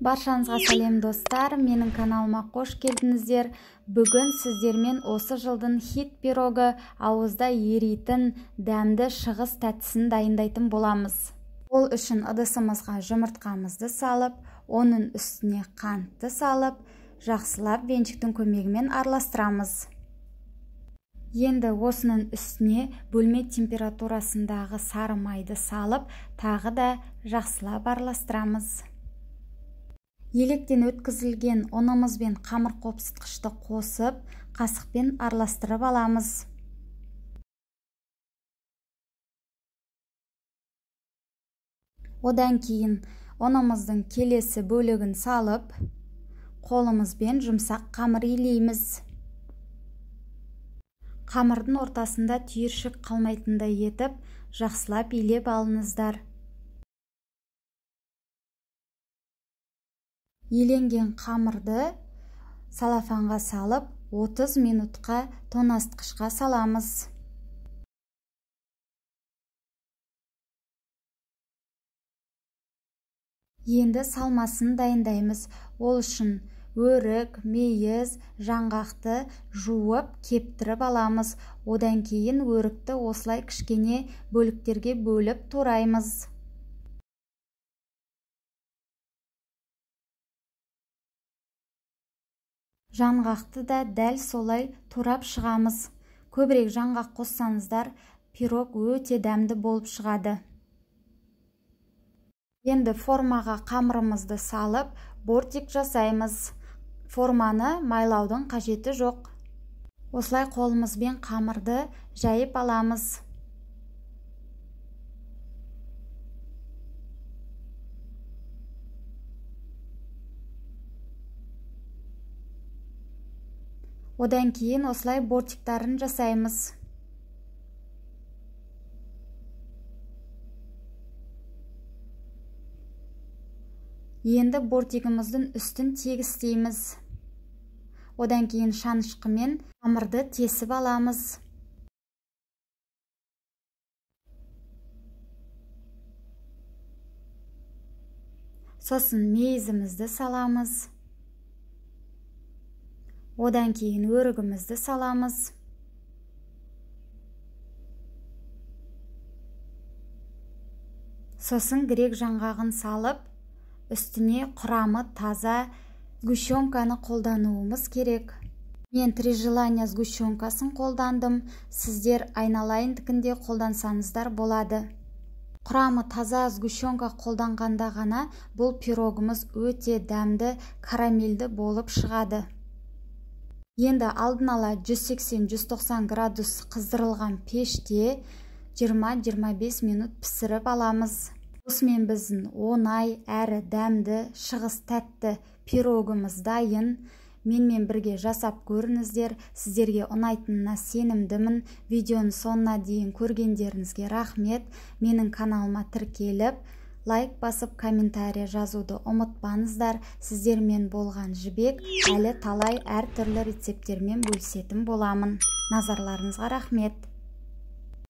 Баршаңызға сәлем достар, менің каналыма қош келдіңіздер. Бүгін сіздермен осы жылдың хит пирогы, ауызда еритін дәмді шығыс тәттісін дайындайтын боламыз. Ол үшін ыдысымызға жұмыртқамызды салып, оның үстіне қантты салып, жақсылап венчиктің көмегімен араластырамыз. Енді осының үстіне бөлме температурасындағы сары майды салып, тағы да жақсылап араластырамыз. Електен өткізілген ұнымыз бен қамыр қопсытқышты қосып, қасықпен араластырып аламыз. Одан кейін ұнымыздың келесі бөлігін салып, қолымызбен жұмсақ қамыр илейміз. Қамырдың ортасында түйіршік қалмайтындай етіп, жақсылап илеп алыңыздар. Еленген қамырды салафанға салып, 30 минутқа тоңазытқышқа саламыз. Енді салмасын дайындаймыз. Ол үшін өрік, мейіз, жаңғақты жуып, кептіріп аламыз. Одан кейін өрікті осылай кішкене бөліктерге бөліп тураймыз. Жаңғақты да дәл солай турап шығамыз. Көбірек жаңғақ қоссаңыздар, пирог өте дәмді болып шығады. Енді формаға қамырымызды салып, бортик жасаймыз. Форманы майлаудың қажеті жоқ. Осылай қолымызбен қамырды жайып аламыз. Одан кейін осылай бортиктарын жасаймыз. Енді бортигіміздің үстін тегістейміз. Одан кейін шанышқымен қамырды тесіп аламыз. Сосын мейізімізді саламыз. Одан кейін өрігімізді саламыз. Сосын грек жаңғағын салып, үстіне құрамы таза сгущенканы қолдануымыз керек. Мен три желания сгущенкасын қолдандым. Сіздер айналайындікінде қолдансаңыздар болады. Құрамы таза сгущенка қолданғанда ғана бұл пирогымыз өте дәмді, карамельді болып шығады. Енді алдын ала 180-190 градус қыздырылған пеште 20-25 минут пісіріп аламыз. Осымен біздің оңай әрі дәмді шығыс тәтті пирогымыз дайын. Менімен бірге жасап көріңіздер. Сіздерге ұнайтынына сенімдімін. Видеоның соңына дейін көргендеріңізге рахмет. Менің каналыма тіркеліп, лайк басып, комментария жазуды ұмытпаңыздар. Сіздермен болған Жібек, әлі талай әртүрлі рецепттермен бөлісетін боламын. Назарларыңызға рахмет.